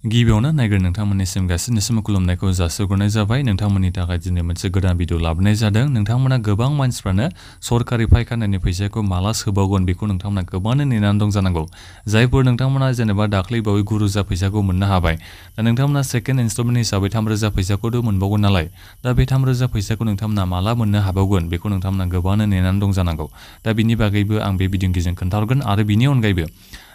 गिबियावनो नायग्रो नोंथांमोननिसिम गासिनिसिम खुलुमनायखौ जासिहरनाय जाबाय। नोंथांमोननि थाखाय दिनै मोनसे गोदान भिडिअ लाबोनाय जादों। नोंथांमोना गोबां मानसिफ्रानो सरकारि फायखानानि फैसाखौ माला सोबावगोन बेखौ नोंथांमोना गोबाङानो नेनानै दं जानांगौ। जायफोर नोंथांमोना जेनेबा दाख्लै बावै 9,000 फैसाखौ मोननो हाबाय। दा नोंथांमोना सेकेन्ड इनस्टलमेन्ट हिसाबै 3,000 फैसाखौथ' मोनबावगोन नालाय। दा बे 3,000 फैसाखौ नोंथांमोना माला मोननो हाबावगोन बेखौ नोंथांमोना गोबाङानो नेनानै दं जानांगौ। दा बिनि बागैबो आं बे भिडिअनि गेजेरजों खोन्थाहरगोन आरो बिनि अनगायैबो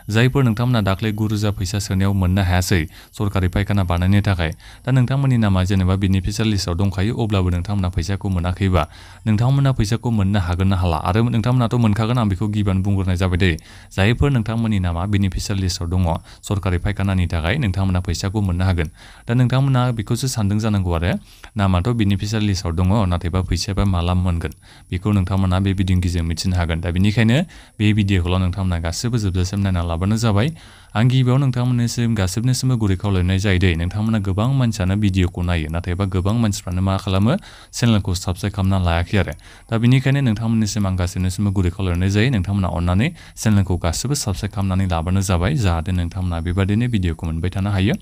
जायफोर नोंथांमोना दाख्लै 9,000 फैसा सोनायाव मोननो हायासै सरकारि फायखाना बानायनो थाखाय, दा नोंथांमोननि नामा जेनेबा बेनिफिसियारि लिस्टआव दंखायो अब्लाबो नोंथांमोना फैसाखौ मोनाखैबा नोंथांमोना फैसाखौ मोननो हागोन ना हाला आरो नोंथांमोनाथ' मोनखागोन आं बेखौ गिबियावनो बुंग्रोनाय जाबाय दे। जायफोर नोंथांमोननि नामा बेनिफिसियारि लिस्टआव दङ सरकारि फायखानानि थाखाय नोंथांमोना फैसाखौ मोननो हागोन। दा नोंथांमोना बेखौसो सानदों जानांगौ आरो नामाथ' बेनिफिसियारि लिस्टआव दङ नाथायबा फैसायाबा माला मोनगोन बेखौ नोंथांमोना बे भिडिअनि गेजेरजों मिथिनो हागोन। दा बेनिखायनो बे भिडिअखौल' नोंथांमोना गासिबो जोबजासिम नायना लाबानो जाबाय। आं गिबियाव नोंथांमोननिसिम गासिबनिसिमबो गुरै खावलायनाय जायो दे। नोंथांमोना गोबां मानसियानो भिडिअखौ नायो नाथायबा गोबां मानसिफ्रानो मा खालामो चेनेलखौ साबस्क्राइब खालामना लायाखै आरो। दा बेनिखायनो नोंथांमोननिसिम आं गासिबनिसिमबो गुरै खावलायनाय जायो नोंथांमोना अननानै चेनेलखौ गासिबो साबस्क्राइब खालामनानै लाबानो जाबाय जाहाथे नोंथांमोना बेबादिनो भिडिअखौ मोनबाय थानो हायो।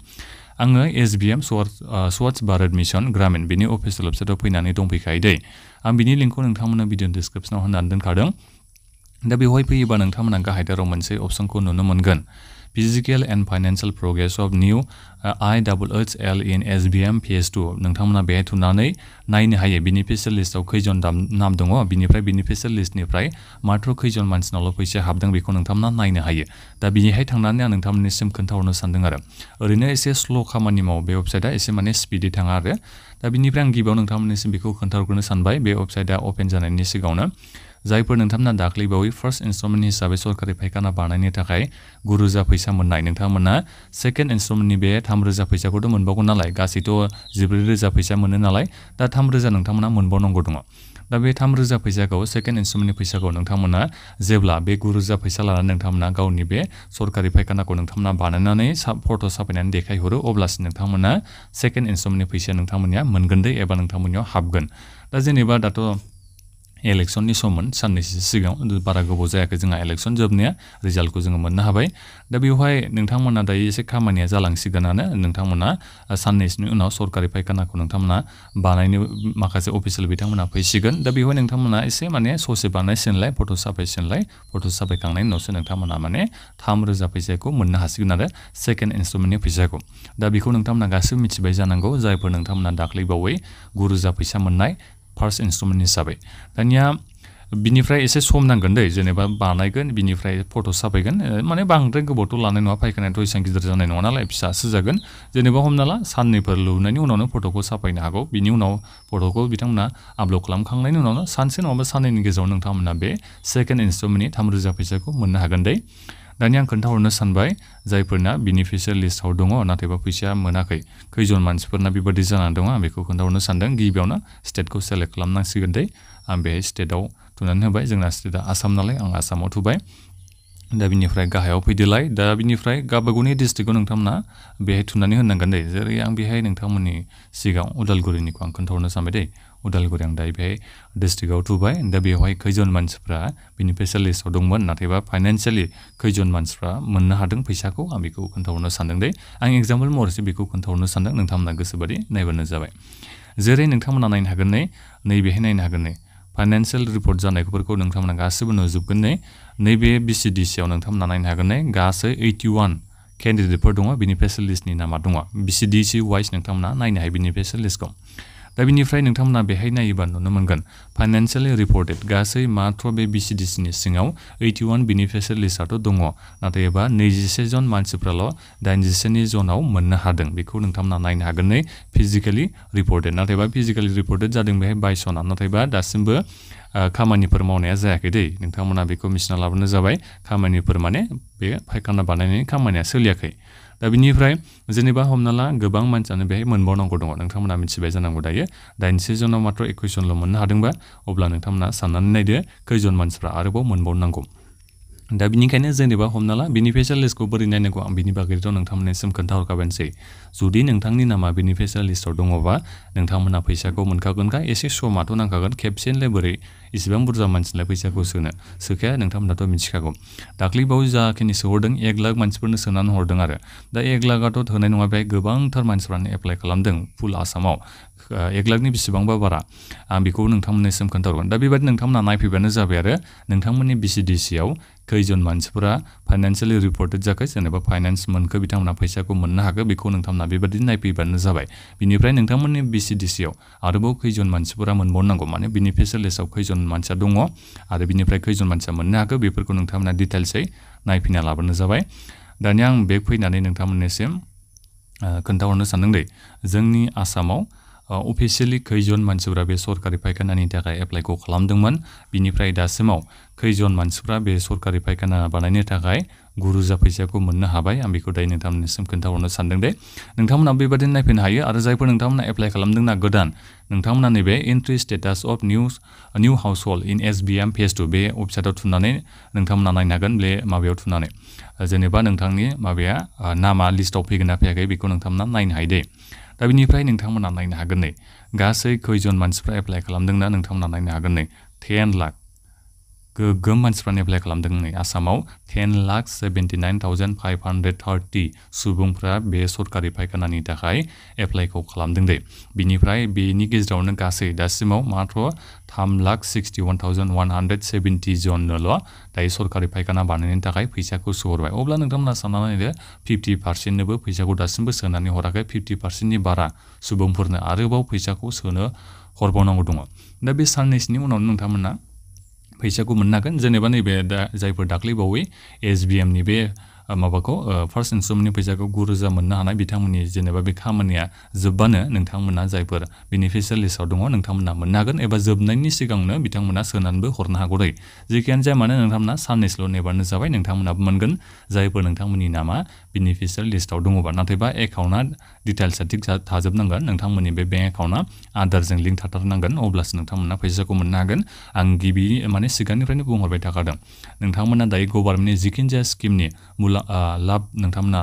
आङो SBM स्वच्छ भारत मिशन ग्रामीण बेनि अफिसियेल वेबसाइटआव फैनानै दंफैखायो दे। आं बिनि लिंकखौ नोंथांमोननो भिडिअ डिसक्रिपसनाव होनानै दोनखादों। दा बेवहाय फैयोबा नोंथांमोना गाहायदाराव मोनसे अपसनखौ नुनो मोनगोन। Physical and financial progress of new IHHL in SBM phase 2 नोंथांमोना बेहाय थुनानै नायनो हायो बेनिफिसियारि लिस्टआव खैजन नाम दङ बिनिफ्राय बेनिफिसियारि लिस्टनिफ्राय मात्र खैजन मानसिनावल' फैसा हाबदों बेखौ नोंथांमोना नायनो हायो। दा बिनिहाय थांनानै आं नोंथांमोननिसिम खोन्थाहरनो सानदों आरो ओरैनो एसे स्ल' खामानि मावो बे वेबसाइटआ एसे माने स्पिडै थाङा आरो। दा बिनिफ्राय आं गिबियाव नोंथांमोननिसिम बेखौ खोन्थाहरग्रोनो सानबाय बे वेबसाइटआ अपेन जानायनि सिगाङावनो जायफोर नोंथांमोना दाख्लै बावै फार्स्ट इनस्टलमेन्ट हिसाबै सरकारि फायखाना बानायनो थाखाय 9,000 फैसा मोननाय नोंथांमोना सेकेन्ड इनस्टलमेन्टनि बे 3,000 फैसाखौथ' मोनबावगोन नालाय गासैथ' 14,000 फैसा मोनो नालाय। दा 3,000 नोंथांमोना मोनबावनांगौ दङ। दा बे 3,000 फैसाखौ सेकेन्ड इनस्टलमेन्टनि फैसाखौ नोंथांमोना जेब्ला बे 9,000 फैसा लानानै नोंथांमोना गावनि बे सरकारि फायखानाखौ नोंथांमोना बानायनानै फट' साफायनानै देखायहरो अब्लासो नोंथांमोना सेकेन्ड इनस्टलमेन्टनि फैसाया नोंथांमोननिया मोनगोन दे एबा नोंथांमोननियाव हाबगोन। दा जेनेबा दाथ' इलेक्सननि सममोन साननैसो सिगां बारा गोबाव जायाखै जोंहा इलेक्सन जोबनाया रिजाल्टखौ जोङो मोननो हाबाय। दा बेवहाय नोंथांमोना दायो एसे खामानिया जालांसिगोनानो नोंथांमोना साननैसोनि उनाव सरकारि फायखानाखौ नोंथांमोना बानायनो माखासे अफिसियेल बिथांमोना फैसिगोन। दा बेवहाय नोंथांमोना एसे माने ससे बानायसिनलाय फट' साफायखांनायनि उनावसो नोंथांमोना माने 3,000 फैसाखौ मोननो हासिगोन आरो सेकेन्ड इनस्टलमेन्टनि फैसाखौ। दा बेखौ नोंथांमोना गासिबो मिथिबाय जानांगौ जायफोर नोंथांमोना दाख्लै बावै 9,000 फैसा मोननाय फार्स्ट इनस्टलमेन्ट हिसाबै। दानिया बिनिफ्राय एसे सम नांगोन दै जेनेबा बानायगोन बिनिफ्राय फट' साफायगोन माने बांद्राय गोबावथ' लानाय नङा फायखानायाथ' एसेबां गिदिर जानाय नङा नालाय फिसासो जागोन। जेनेबा हमना ला साननैफोर लुनायनि उनावनो फट'खौ साफायनो हागौ बिनि उनाव फट'खौ बिथांमोना आपल'ड खालामखांनायनि उनावनो सानसे नङाबा साननैनि गेजेराव नोंथांमोना बे सेकेन्ड इनस्टलमेन्टनि 3,000 फैसाखौ मोननो हागोन दे। दानिया आं खोन्थाहरनो सानबाय जायफोरना बेनिफिसियारि लिस्टआव दङ नाथायबा फैसाया मोनाखै खैजन मानसिफोरना बेबादि जानानै दङ आं बेखौ खोन्थाहरनो सानदों। गिबियावनो स्टेटखौ सेलेक्ट खालामनांसिगोन दे। आं बेहाय स्टेटआव थुनानै होबाय जोंना स्टेटआ आसाम नालाय आं आसामाव थुबाय। दा बिनिफ्राय गाहायाव फैदोलाय दा बिनिफ्राय गावबागावनि डिस्ट्रिक्टखौ नोंथांमोना बेहाय थुनानै होनांगोन दे। जेरै आं बेहाय नोंथांमोननि सिगाङाव उदालगुरिनिखौ आं खोन्थाहरनो सानबाय दे। उदालगुरि आं दायो बेहाय डिस्ट्रिक्टआव थुबाय। दा बेवहाय खैजन मानसिफ्रा बेनिफिसियारि लिस्टआव दंमोन नाथायबा फाइनान्सियेलि खैजन मानसिफ्रा मोननो हादों फैसाखौ आं बेखौ खोन्थाहरनो सानदों दे। आं एगजाम्पोल महरैसो बेखौ खोन्थाहरनो सानदों नोंथांमोना गोसोबादि नायबानो जाबाय। जेरै नोंथांमोना नायनो हागोन नैबेहाय नायनो हागोन फाइनान्सियेल रिपर्ट जानायफोरखौ नोंथांमोना गासिबो नुजोबगोन नैबे BCDCआव नोंथांमोना नायनो हागोन गासै 81 केन्डिडेटफोर दङ बेनिफिसियारि लिस्टनि नामा दङ BCDC वाइज नोंथांमोना नायनो हायो बेनिफिसियारि लिस्टखौ। दा बिनिफ्राय नोंथांमोना बेहाय नायोबा नुनो मोनगोन फाइनान्सियेलि रिपर्टेड गासै मात्र बे BCDCनि सिङाव 81 बेनिफिसियारि लिस्टआथ' दङ नाथायबा 21 जन मानसिफ्राल' 87 जनाव मोननो हादों बेखौ नोंथांमोना नायनो हागोन फिजिकेलि रिपर्टेड नाथायबा फिजिकेलि रिपर्टेड जादों बेहाय 22 जना नाथायबा दासिमबो खामानिफोर मावनाया जायाखै दै नोंथांमोना बेखौ मिथिना लाबानो जाबाय खामानिफोर माने बे फायखाना बानायनायनि खामानिया सोलियाखै। दा बिनिफ्राय जेनेबा हमना ला गोबां मानसियानो बेहाय मोनबावनांगौ दङ नोंथांमोना मिथिबाय जानांगौ दायो 87 जनाव मात्र 21 जनल' मोननो हादोंबा अब्ला नोंथांमोना साननानै नायदो खैजन मानसिफ्रा आरोबाव मोनबावनांगौ। दा बिनिखायनो जेनेबा हमना ला बेनिफिसियारि लिस्टखौ बोरै नायनांगौ आं बिनि बागैथ' नोंथांमोननिसिम खोन्थाहरखाबायसै। जुदि नोंथांनि नामा बेनिफिसियारि लिस्टआव दङबा नोंथांमोना फैसाखौ मोनखागोनखा एसे समाथ' नांखागोन खेबसेनोलाय बोरै इसेबां बुरजा मानसिलाय फैसाखौ सोखाया नोंथांमोनाथ' मिथिखागौ दाख्लैबावै जाखिनि सोहरदों 1 लाख मानसिफोरनो सोनानै हरदों आरो दा 1 लाखआथ' थोनाय नङा बेहाय गोबांथार मानसिफ्रानो एप्लाइ खालामदों फुल आसामाव 1 लाखनि बेसेबांबा बारा आं बेखौ नोंथांमोननिसिम खोन्थाहरगोन दा बेबायदि नोंथांमोना नायफैबानो जाबाय आरो नोंथांमोननि BCDCआव खैजन मानसिफोरा फाइनान्शियेलि रिपर्टेड जाखो जेनेबा फाइनान्स मोनखो बिथांमोना फैसाखौ मोननो हागो बेखौ नोंथांमोना बेबायदि नायफैबानो जाबाय बिनिफ्राय नोंथांमोननि BCDCआव आरोबाव खैजन मानसिफोरा मोनबावनांगौ माने बेनिफिशियेल लिस्टआव खैजन मानसिया दङ आरो बिनिफ्राय खैजन मानसिया मोननो हागो बेफोरखौ नोंथांमोना डिटेल्सै नायफैना लाबोनो जाबाय दानिया आं बेक फैनानै नोंथांमोननिसिम खोन्थाहरनो सानदों दे जोंनि आसामाव अफिसियेलि खैजन मानसिफोरा बे सरकारि फायखानानि थाखाय एप्लाइखौ खालामदोंमोन बिनिफ्राय दासिमाव खैजन मानसिफोरा बे सरकारि फायखाना बानायनो थाखाय गुरुजा फैसाखौ मोननो हाबाय आं बेखौ दायो नोंथांमोननिसिम खोन्थाहरनो सानदों दे नोंथांमोना बेबायदिनो नायफैनो हायो आरो जायफोर नोंथांमोना एप्लाइ खालामदोंना गोदान नोंथांमोना नैबे entry status of new household in SBM phase 2 बे वेबसाइटआव थुनानै नोंथांमोना नायनो हागोन बे माबायाव थुनानै जेनेबा नोंथांनि माबाया नामा लिस्टआव फैगोन ना फैयाखै बेखौ नोंथांमोना नायनो हायो दे दा बेनिफ्राय नोंथांमोना नायनो हागोन नै गासै खैजन मानसिफ्रा एप्लाइ खालामदोंना नोंथांमोना नायनो हागोन नै 10 लाख गोगोम मानसिफ्रानो एप्लाइ खालामदों नै आसामाव 10,79,530 सुबुंफ्रा बे सरकारि फायखानानि थाखाय एप्लाइखौ खालामदों दे बिनिफ्राय बेनि गेजेरावनो गासै दासिमाव मात्र 3,61,170 जननोल' दायो सरकारि फायखाना बानायनो थाखाय फैसाखौ सोहरबाय अब्ला नोंथांमोना साननानै नायदो 50%नोबो फैसाखौ दासिमबो सोनानै हराखै 50%नि बारा सुबुंफोरनो आरोबाव फैसाखौ सोनो हरबावनांगौ दङ दा बे साननैसोनि उनावनो नोंथांमोना फैसाखौ मोननो हागोन जेनेबा नैबे जायफोर दाख्लैबावै SBMनि बे माबाखौ फार्स्ट इनस्टलमेन्टनि फैसाखौ 9,000 मोननो हानाय बिथांमोननि जेनेबा बे खामानिया जोबबानो नोंथांमोना जायफोर बेनिफिशियेल लिस्टआव दङ नोंथांमोना मोननो हागोन एबा जोबनायनि सिगांनो बिथांमोना सोनानैबो हरनो हागौ दै जेखियानो जाया मानो नोंथांमोना साननैसोल' नेबानो जाबाय नोंथांमोनाबो मोनगोन जायफोर नोंथांमोननि नामा बेनिफिशियेल लिस्टआव दङबा नाथायबा एकाउन्टआ डिटेल्सआ थिग थाजोबनांगोन नोंथांमोननि बे बेंक एकाउन्टआ आधारजों लिंक थाथारनांगोन अब्लासो नोंथांमोना फैसाखौ मोननो हागोन आं गिबि माने सिगांनिफ्रायनो बुंहरबाय थाखादों नोंथांमोना दायो गभर्नमेन्टनि जिखिनि जाया स्किमनि लाब नोंथांमोना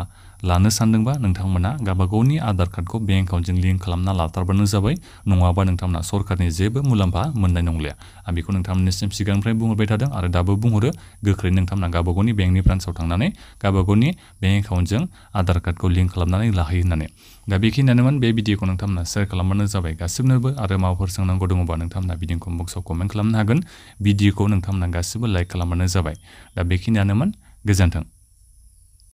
लानो सानदोंबा नोंथांमोना गावबागावनि आधार कार्डखौ बेंक एकाउन्टजों लिंक खालामना लाथारबानो जाबाय नङाबा नोंथांमोना सरकारनि जेबो मुलाम्फा मोननाय नंलिया आं बेखौ नोंथांमोननिसिम सिगांनिफ्राय बुंहरबाय थादों आरो दाबो बुंहरो गोख्रै नोंथांमोना गावबागावनि बेंकनि ब्रान्सआव थांनानै गावबागावनि बेंक एकाउन्टजों आधार कार्डखौ लिंक खालामनानै लाहैयो होननानै दा बेखिनियानोमोन बे भिडिअखौ नोंथांमोना शेयार खालामबानो जाबाय गासिबनोबो आरो माबाफोर सोंनांगौ दङबा नोंथांमोना भिडिअ कमेन्ट बक्सआव कमेन्ट खालामनो हागोन भिडिअखौ नोंथांमोना गासिबो लाइक खालामबानो जाबाय दा बेखिनियानोमोन गोजोन्थों